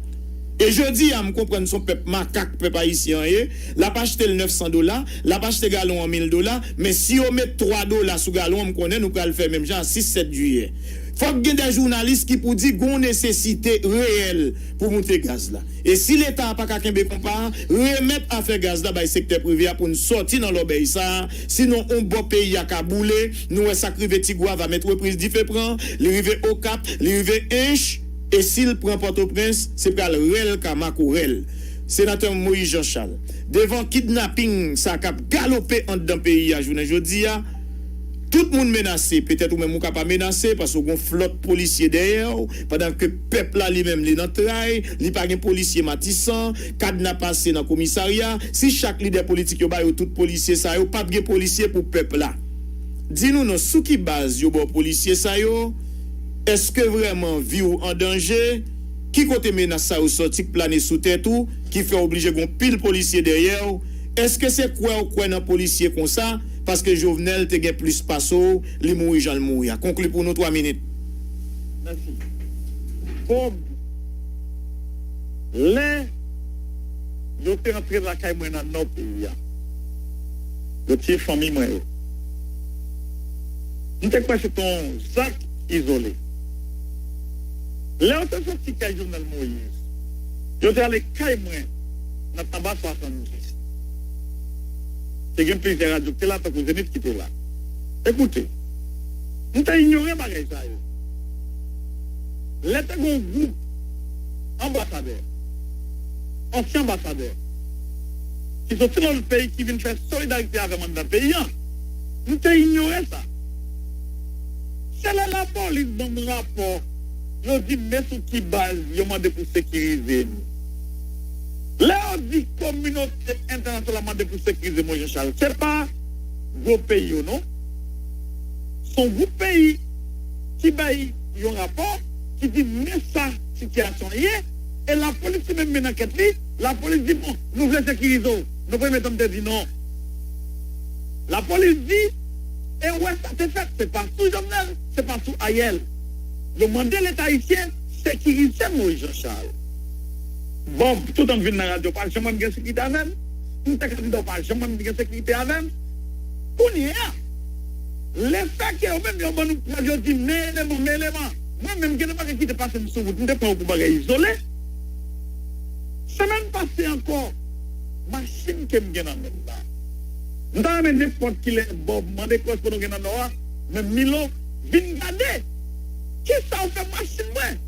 E jodi a, m konprann se yon pèp makak, pèp ayisyen an ye. L ap achte l nèf san dola, l ap achte galon an mil dola, men si yo met twa dola sou galon an, m konnen nou pral fè menm jan a sis sèt jiyè. Fòk gen de jounalis ki pou di gen yon nesesite reyèl pou moute gaz la. E si Leta a pa ka kenbe konpa a, remèt afè gaz la bay sektè prive a pou n sòti nan lòbèy sa a, sinon yon bò peyi a ka boule, nou wè sa k rive Tigwav a Mèt Repriz dife pran, li rive Okap, li rive Ench, e si l pran Pòtoprens, se pral rèl ka makorèl. Senatè Moïse Jean Charles, devan kidnaping sa k ap galope anndan peyi a jounen jodi a, tout moun menase, petèt ou menm ou ka pa menase, paske w gen yon flòt polisye dèyè w, pandan ke pèp la li menm li nan tray, li pa gen polisye Matisan, kadna pase nan komisarya, si chak lidè politik yo ba yo tout polisye sa yo, p ap gen polisye pou pèp la. Di nou non, sou ki baz yo ba w polisye sa yo? Èske vrèman vi w an danje? Ki kote menas sa yo sòti k plane sou tèt ou, ki fè w oblije gen yon pil polisye dèyè w? Èske se kwè w kwè nan polisye konsa, paske Jovenel te gen plis pase w, li mouri jan l mouri a? Konkli pou nou twa minit. Mèsi. Bob, lè yo te antre lakay mwen nan nò peyi a, yo tiye fanmi mwen yo. M te kwè se te yon zak izole. Lè yo te soti kay Jovenel Moïse, yo te ale kay mwen nan Taba swasanndiz. Te gen plizyè radyo ki te la, tankou Zenith ki te la. Ekoute, m te inyore bagay sa yo. Lè te gen yon gwoup anbasadè, ansyen anbasadè, ki soti nan lòt peyi ki vin fè solidarite avè m anndan peyi a, m te inyore sa. Se lè lapolis ban m rapò, yo di m men sou ki baz yo mande pou sekirize m. Lè yo di kominote entènasyonal la mande pou sekirize Moïse Jean Charles, se pa gwo peyi yo non. Se yon gwoup peyi ki bay yon rapò ki di men sa sitiyasyon an ye, e lapolis li menm mennen ankèt li, lapolis di bon, nou vle sekirize w. Nan premye tan m te di non. Lapolis di, e wè sa te fèt, se pa sou Jovenel, se pa sou Ariel. Yo mande Leta ayisyen sekirize Moïse Jean Charles. Bon, toutan m vin nan radyo, pa janm wè m gen sekirite avè m. M te kandida, pa janm wè m gen sekirite avè m. Kounye a, lefètke yo menm yo ban nou prèv, yo di men eleman, men eleman. Mwen menm, gen de bagay ki te pase m sou wout, m te pran yo pou bagay izole. Semèn pase ankò, machin ke m gen nan men m la, m ta renmen nenpòt kilè Bob mande kòrespondant gen nan Nò a, men Milo, vin gade kisa yo fè machin mwen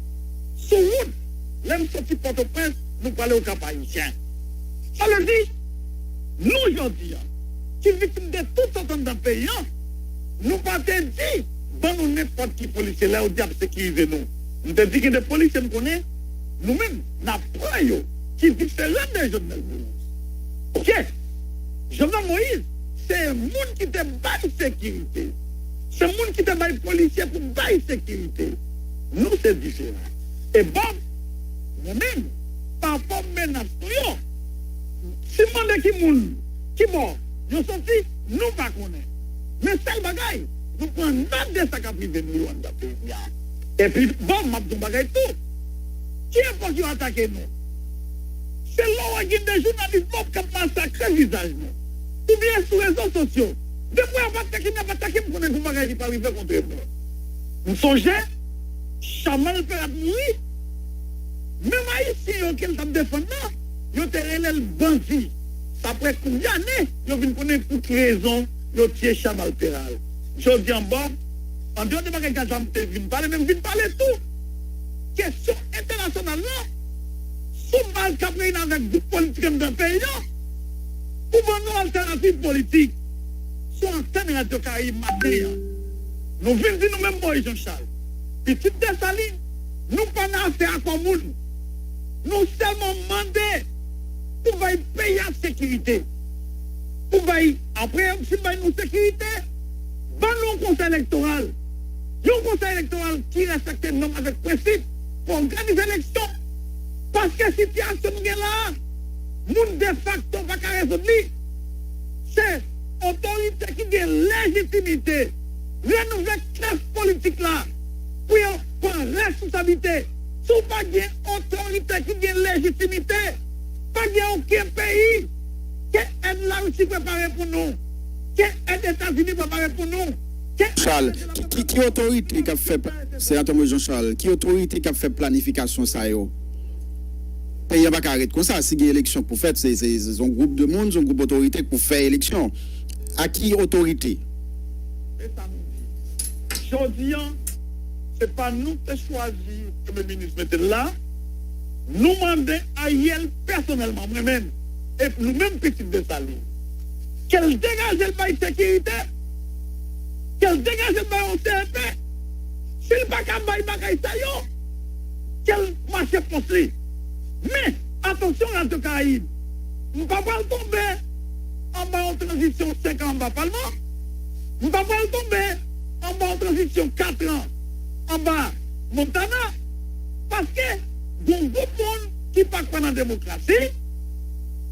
sou wout lè m soti Pòtoprens, nou prale Okap Ayisyen. Sa vle di, nou jodi a, ki viktim de tout sa anndan peyi an, nou pa te di ban nou nenpòt ki polisye lè yo di ap sekirize nou. M te di gen de polisye m konnen, nou menm, n ap pran yo, ki diferan de Jovenel Moïse. Oke, Jovenel Moïse, se moun ki te bay sekirite. Se moun ki te bay polisye pou bay sekirite. Nou se diferan. E Bob, mwen menm, pa rapò menas nou yo, si m mande ki moun, ki bò yo soti, nou pa konnen. Men sèl bagay, nou pran nòt de sa k ap rive nou yo anndan peyi a. Epi, Bob, m ap di yon bagay tou. Ki epòk yo atake nou? Se lè w wè gen de jounalis Bob k ap masakre vizaj nou. Oubyen sou rezo sosyo. Depi y ap atake m, y ap atake m, konnen gon bagay ki pa rive kontre mwen. M sonje, Chamal Perat mouri. Menm Ayisyen yo ke l t ap defann nan, yo te rele l bandi. Sa fè konbyen ane yo vin konnen pou ki rezon yo tiye Chaval Peral. Jodi a, Bob, andeyò de bagay Gaza m te vin pale, men m vin pale tou kesyon entènasyonal la, sou baz k ap reyini avèk gwoup politik anndan peyi a, pou ban nou altènativ politik. Sou antèn Radyo Karayib maten an, nou vin di nou menm Moyiz Jan Chal, pitit Desalin, nou pa nan afè akò moun. Nou sèlman mande pou bay peyi a sekirite. Pou bay, apre yo fin bay nou sekirite, ban nou yon konsèy elektoral. Yon konsèy elektoral ki respekte nòm avèk prensip pou òganize eleksyon. Paske sitiyasyon nou gen la a, moun defakto pa ka rezoud li. Se otorite ki gen lejitimite renouvle klas politik la pou yo pran responsablite. Si w pa gen otorite ki gen lejitimite, pa gen okenn peyi. Ke èd Larisi prepare pou nou, ke èd Etazini prepare pou nou, ke Charles, ki, ki, ki otorite k ap fè, Senatè Moïse Jean Charles, ki otorite k ap fè planifikasyon sa yo? Peyi an pa ka ret konsa. Si gen eleksyon pou fèt, se, se, se yon gwoup de moun, se yon gwoup otorite k pou fè eleksyon. A ki otorite? Se sa nou di. Jodi an, se pa nou te chwazi premye minis mete l la. Nou mande Ariel pèsonèlman, mwen menm, e nou menm pitit Desalin, ke l degaje l bay sekirite, ke l degaje l bay yon C E P. Si l pa ka bay bagay sa yo, ke l mache fòs li. Men, atansyon, Radyo Karayib, m pa pral tonbe anba yon tranzisyon senk an anba palman. M pa pral tonbe anba yon tranzisyon kat an anba Montana, paske gen yon gwoup moun ki pa kwè nan demokrasi,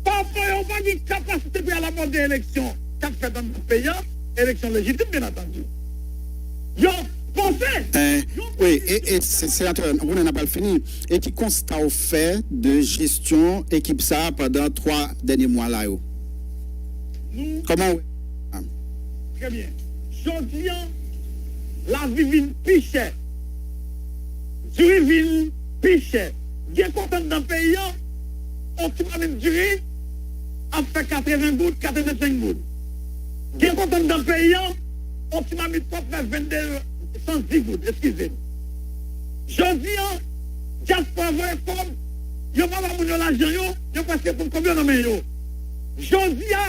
pa fè yo pa gen kapasite pou y al abòde eleksyon k ap fèt anndan peyi a, eleksyon lejitim, byen antandi. Yo panse. Eh, wi, e, e, se, senatè, nou konnen n ap al fini. E ki konsta w fè de jesyon ekip sa a pandan twa dènye mwa la yo? Kòman w wè? Trè byen. Jodi an, lavi vin pi chè. Diri vin pi chè. Gen kote anndan peyi an, yon ti mamit diri ap fè katreven goud, katrevensenk goud. Gen kote anndan peyi an, yon ti mamit pòt fè vennde, san dis goud, eskize m. Jodi an, dyaspora voye kòb, yo pa ba moun yo lajan yo, yo prèske pran kòb yo nan men yo. Jodi a,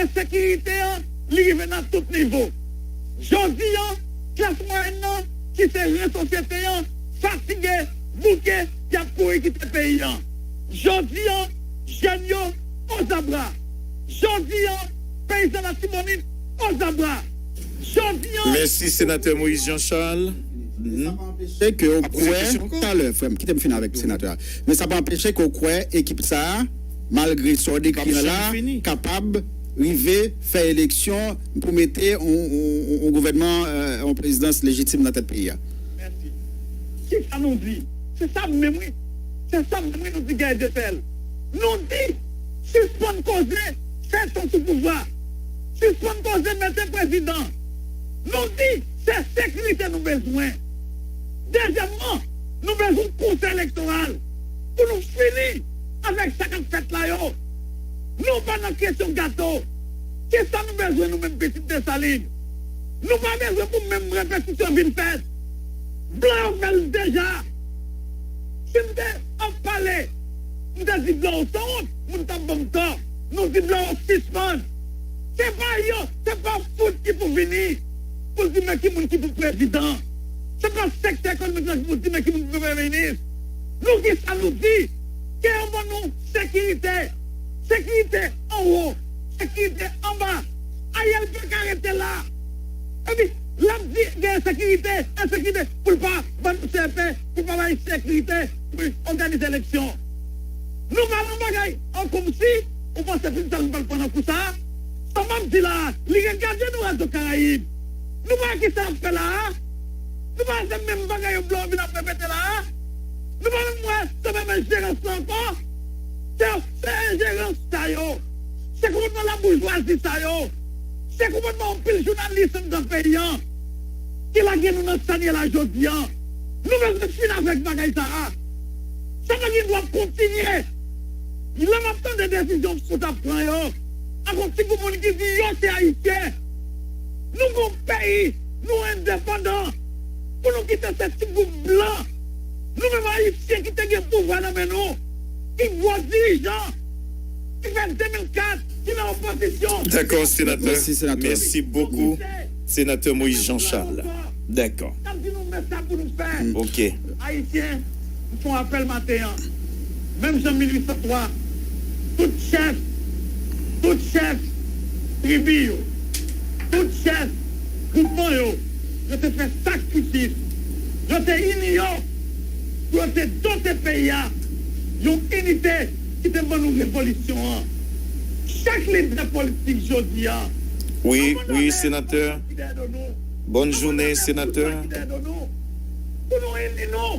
ensekirite an, li rive nan tout nivo. Jodi an, klas mwayèn nan, ki se ren sosyete an, fatige, bouke, y ap kouri kite peyi an. Jodi an, jèn yo ozabra. Jodi an, peyizan Latibonit ozabra. Jodi an, Mèsi, Senatè Moïse Jean Charles. Mhm. Sa pa anpeche ke w kwè, talè, frè m, kite m fini avèk senatè a. Men sa pa anpeche ke w kwè ekip sa a, malgre sa w dekri an la, kapab rive fè eleksyon pou mete yon, yon, yon, yon gouvènman, euh, yon prezidans lejitim nan tèt peyi a. Mèsi. Kisa nou di? Se sa menm, wi. Se sa menm, wi, nou di Guy Dessalines. Nou di, sispann koze fè tan sou pouvwa. Sispann koze mete prezidan. Nou di, se sekirite nou bezwen. Dezyèmman, nou bezwen yon konsèy elektoral pou nou fini avèk sa k ap fèt la yo. Nou pa nan kesyon gato. Kisa nou bezwen nou menm pitit Desalin? Nou pa bezwen pou menm repetisyon vin fèt. Blan yo fè l deja. Si m te ap pale, m te di blan yo san wont, moun t ap ban m tò. Nou di blan yo sispann. Se pa yo, se pa fout ki pou vini pou di men ki moun ki pou prezidan. Se pa sektè ekonomik la ki pou di men ki moun ki pou premye minis. Nou, kisa nou di? Ke yo ban nou sekirite. Sekirite anwo, sekirite anba. Ariel pa ka rete la. Epi, l ap di gen ensekirite, ensekirite, pou l pa ban nou C E P, pou l pa bay sekirite, pou l òganize eleksyon. Nou pa nan bagay an kòmsi, ou panse pitit sa nou pral pran nan kou sa a? Sa m ap di la a, li regade nou Radyo Karayib. Nou pa wè kisa y ap fè la a? Nou pa wè se menm bagay yo blan yo vin ap repete la a? Nou pa menm wè se menm enjerans lan ankò? Se, se enjerans sa yo. Se konpòtman laboujwazi sa yo. Se konpòtman anpil jounalis anndan peyi an ki lage nou nan sa n ye la jodi an. Nou bezwen fini avèk bagay sa a. Sa pa gen dwa kontinye. Lè m ap tande desizyon fout ap pran yo, ak yon ti gwoup moun ki di yo se Ayisyen. Nou gon peyi, nou endepandan. Pou nou kite se ti gwoup blan, nou menm Ayisyen ki te gen pouvwa nan men nou, ki gwo dirijan, ki fè de mil kat, ki nan opozisyon. Dakò, senatè. Mèsi, senatè. Mèsi bokou, senatè Moïse Jean Charles. Dakò. N ap di nou men sa pou nou fè. Ok. Ayisyen, m fè yon apèl maten an. Menm jan mil uit san twa, tout chèf, tout chèf tribi yo, tout chèf goupman yo, yo te fè sakrifis. Yo te ini yo pou yo te dote peyi a yon inite ki te ban nou revolisyon an. Chak lidè politik jodi a, wi, wi, senatè. Bòn jounen, senatè. Pou nou ini nou.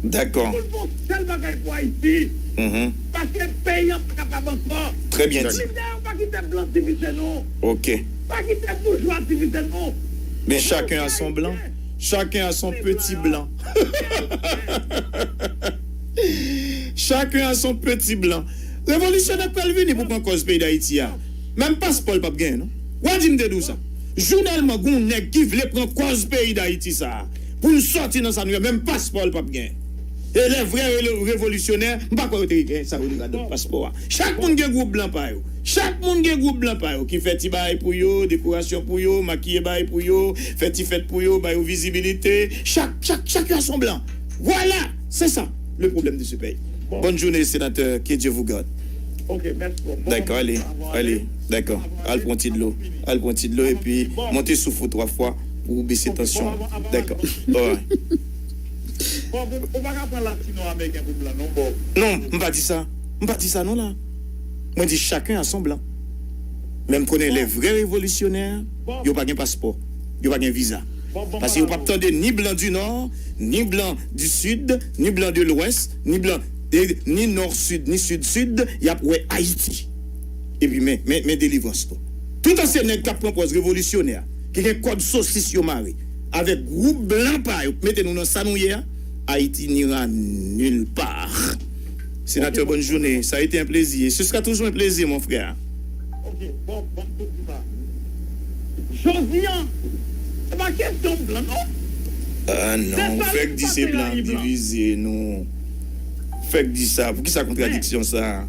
Dakò. Pou nou fè yon sèl bagay pou Ayiti. Mhm. Paske peyi an pa kapab ankò. Trè byen di. Lidè yo pa kite blan divize nou. Ok. Pa kite boujwa divize nou. Men chacun a son blanc. Chacun a son petit blanc. Chacun a son petit blanc. Revolisyonè pral vini pou pran kòz peyi Dayiti a. Menm paspò l p ap genyen, non. W a di m te di w sa. Jounèlman, gen yon nèg ki vle pran kòz peyi Dayiti sa a. Pou n sòti nan sa nou ye, menm paspò l p ap genyen. E lè vrè re- revolisyonè, m pa kwè yo te gen sa yo li radòt paspò a. Chak moun gen gwoup blan pa yo. Chak moun gen gwoup blan pa yo ki fè ti bagay pou yo, dekorasyon pou yo, makiye bagay pou yo, fè ti fèt pou yo, ba yo vizibilite. Chak, chak, chak yon son blan. Vwala, se sa le problème de ce pays. Bonne journée, sénateur. Que Dieu vous garde. Ok, mèsi. Dakò, ale, ale, dakò. Al pran ti dlo. Al pran ti dlo epi monte souf ou twa fwa pou w bese tansyon an. Dakò. Alright. Bon, bon, ou pa ka pran latino ameriken pou blan, non, Bob. Non, m pa di sa. M pa di sa, non, la. Mwen di chacun a son blanc. Men m konnen lè vrè revolisyonè, yo pa gen paspò. Yo pa gen viza. Paske yo p ap tande ni blan di nò, ni blan di sid, ni blan de lwès, ni blan, e, ni nò sid, ni sid sid, y ap wè Ayiti. Epi men, men, men delivrans nou. Tout ansyen nèg k ap pran pòz revolisyonè, ki gen kòd sosis yo mare, avèk gwoup blan pa yo, mete nou nan sa nou ye a, Ayiti n'ira nulle part. Senatè, bonne journée. Ça a été un plaisir. Ce sera toujours un plaisir, mon frère. Ok, bon, bon, tout sa. Jodi a, se pa kesyon blan, non. Ah non, ou fèk di se blan k divize nou. Ou fèk di sa. Poukisa kontradiksyon sa?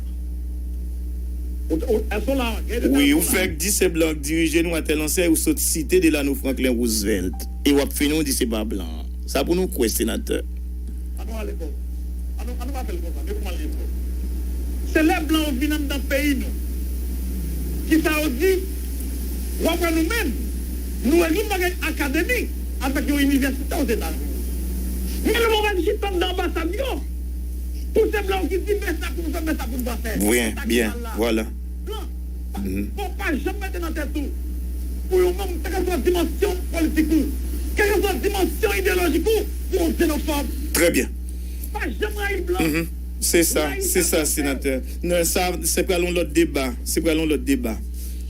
Wi, ou fèk di se blan k dirije nou a tèl ansè, ou sot site Delano Franklin Roosevelt. E w ap fini, ou di se pa blan. Sa pou nou kwè, senatè. An nou ale bò. An nou, an nou pa fè l konsa, men kòman l ye vre? Se lè blan yo vin anndan peyi nou. Kisa yo di? W ap wè nou menm, nou eli yon bagay akademik avèk yon inivèsite Ozetazini. Men lè w ap chita anndan anbasad yo, pou se blan yo ki di, men sa pou nou fè, men sa pou nou pa fè. Byen, byen, vwala. Blan, pa, bon, pa janm mete nan tèt ou, pou yon moun, kèlkeswa dimansyon politik ou, kèlkeswa dimansyon ideyolojik ou, ou yon ksenofòb. Trè byen. Pa janm rayi blan. Se sa, se sa, senatè. Non, sa, se pral yon lòt deba. Se pral yon lòt deba.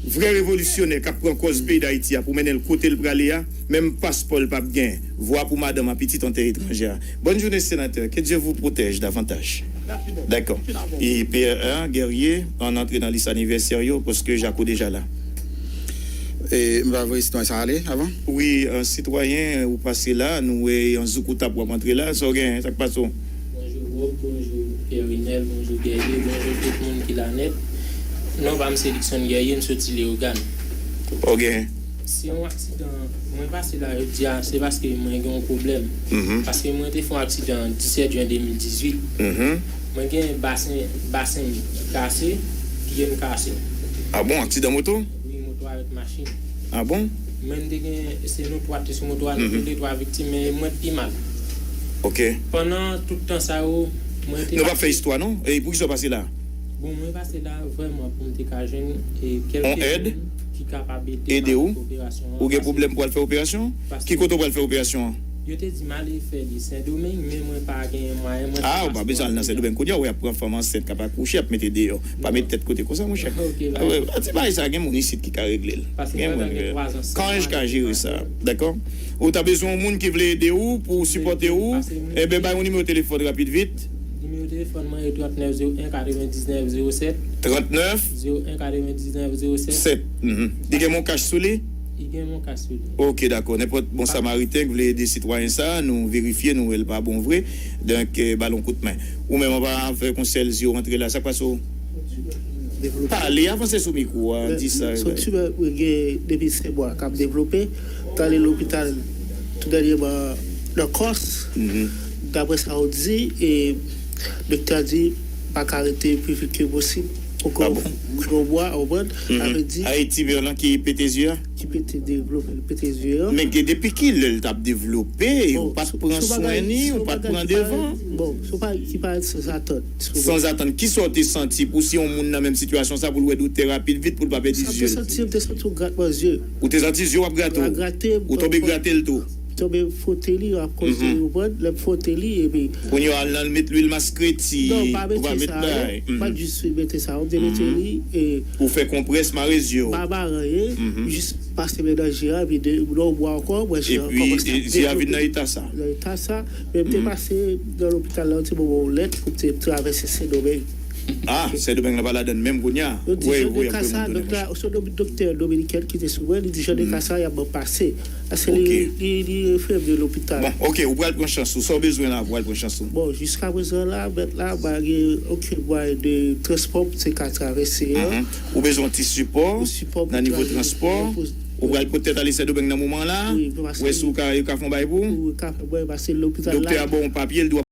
Vrè revolisyonè k ap pran kòz peyi Dayiti a pou mennen l kote l prale a, menm paspò l p ap gen. Vwa pou madanm ak pitit an tè etranjè. Bonne journée, sénateur. Que Dieu vous protège davantage. Dakò. E P R A, Guerrier, ann antre nan lis anivèsè yo, paske Jako deja la. E, m pa voye sitwayen sa ale avan? Wi, an sitwayen, ou pase la, nou wè an zoukoutap w ap antre la, sa w gen, sa k pase w? Bonjou, Bob, bonjou, Pierre Renel, bonjou, Guerrier, bonjou, tout moun ki la nèt. Non pa m se Luckson Guerrier, m soti Leyogàn. Ok. Se yon aksidan, mwen pase la jodi a, se paske mwen gen yon pwoblèm. Mhm. Paske mwen te fè yon aksidan disèt jen de mil dizuit. Mhm. Mwen gen basen, basen m kase, pye m kase. Ah bon, aksidan moto? Wi, moto avèk machin. Ah bon? Mwen te gen, se nou twa te sou moto a, nou te twa viktim, men mwen t pi mal. Ok. Pandan tout tan sa yo, mwen te... Nou p ap fè istwa, non? E poukisa w pase la? Bon, mwen pase la vrèman pou m te ka jwenn, e, kèlke moun ki kapab ede m nan operasyon an. Ou gen pwoblèm pou al fè operasyon? Ki kote w pral fè operasyon an? Yo te di m ale fè li Sendomeng, men mwen pa genyen mwayen, mwen... Ah, ou pa bezwen al nan Sendomeng. Kounye a, w ap pran fanm ansent k ap akouche, ap mete deyò. Pa met tèt kote konsa, monchè. Ok, ah, ti bagay sa, gen moun isit ki ka regle l. Gen moun ki... Kanj ka jere sa, dakò? Ou ta bezwen yon moun ki vle ede w, pou sipòte w, enben, bay yon nimewo telefòn rapid vit. Telefòn mwen e trant nèf zewo en katrevendiznèf zewo sèt. Trant nèf? Zewo en katrevendiznèf zewo sèt. Sèt. Mhm. Li gen MonCash sou li? Li gen MonCash sou li. Ok, dakò. Nenpòt bon samariten ki vle ede sitwayen sa, nou verifye, nou wè l pa bon vre. Donk, eh, ba l yon kout men. Ou menm, anba avèk yon sèl zye w antre la, sa k pase w? Pale, avanse sou mikwo a, di sa. Son timè mwen gen depi sèt mwa k ap devlope. T ale lopital tou dènyèman nan Kòs. Daprè sa yo di, e, doktè a di pa ka rete pi vit ke posib. Poko yon mwa, ou konprann? Sa vle di Ayiti, men lan ki pete zye a? Ki pete devlope, pete zye a. Men gen depi ki lè l t ap devlope, ou pa t pran swen ni, ou pa t pran devan. Bon, se yon bagay ki parèt san atant. San atant, kisa w te santi pou si yon moun nan menm sitiyasyon sa pou l wè doktè rapid vit pou l pa pèdi zye l? Santi, m te santi yon gratman zye. Ou te santi zye w ap grate w? Ou tonbe grate l tou? Tonbe fwote li, ap koze, ou konprann? Lè m fwote li, epi. Kounye a, al nan met lwil maskreti, ou pa met bagay. Pa jis mete sa, ou te mete li, e. Ou fè konprès, mare zye w. Pa mare anyen, jis pase men nan je a, epi de, yon mwa ankò, mwen jan ankò. Epi, zye a vin nan eta sa. Nan eta sa, men m te pase nan lopital la, yon ti moman, yon lèt, pou m te travèse Sendomeng. Ah, Sendomeng la pa ladann menm kounye a. Yo di jan de ka sa, doktè, se yon doktè dominiken ki te sou mwen, li di jan de ka sa, y ap ban pase. Paske li, li, li refere m de lopital. Bon, ok, ou pral pran chans ou. Sa w bezwen la, ou pral pran chans ou. Bon, jiska prezan la, mèt la, pa gen okenn mwayen de transpò pou te ka travèse an. Ou bezwen yon ti sipò nan nivo transpò. Ou pral pote tèt ale Sendomeng nan moman la. Wè si ou ka, yo ka fè yon bagay pou ou. Doktè a ba w yon papye, l di w